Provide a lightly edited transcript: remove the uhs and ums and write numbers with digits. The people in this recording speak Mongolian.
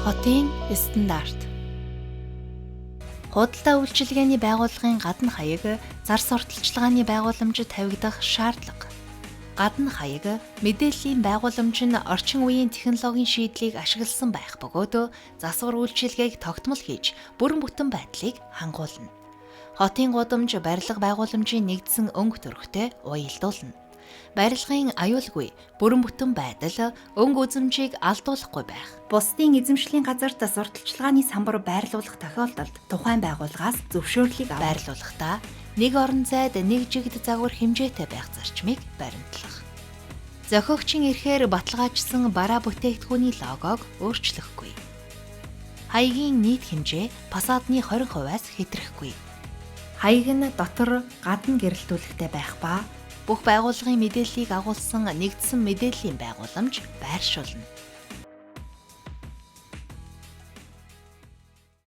Хотын стандарт. Худалдаа үйлчилгээний байгууллагын гадна хаяг зар сурталчилгааны байгууламжид тавигдах шаардлага. Гадна хаяг мэдээллийн байгууламж нь орчин үеийн технологийн шийдлийг ашигласан байх бөгөөд засвар үйлчилгээг тогтмол хийж бүрэн бүтэн байдлыг хангуулна. Хотын гудамж барилга байгууламжийн нэгдсэн өнгө төрхтэй уялдуулна. Барилгын аюулгүй бүрэн бүтэн байдал өнгө үзэмжийг алдуулахгүй байх. Бусдын эзэмшлийн газарт сурталчилгааны самбар байрлуулах тохиолдолд тухайн байгууллагаас зөвшөөрлийг байрлуулахдаа нэг орон зайд нэг жигд загвар хэмжээтэй байх зарчмыг баримтлах. Зохиогчийн эрхээр баталгаажсан бараа бүтээгдэхүүний логог өөрчлөхгүй. Хаягийн нийт хэмжээ фасадны 20%-аас хэтрэхгүй. Хаяг нь дотор гадна гэрэлтүүлэгтэй байх ба бүх байгууллагын мэдээллийг агуулсан нэгдсэн мэдээллийн байгууламж байршуулна.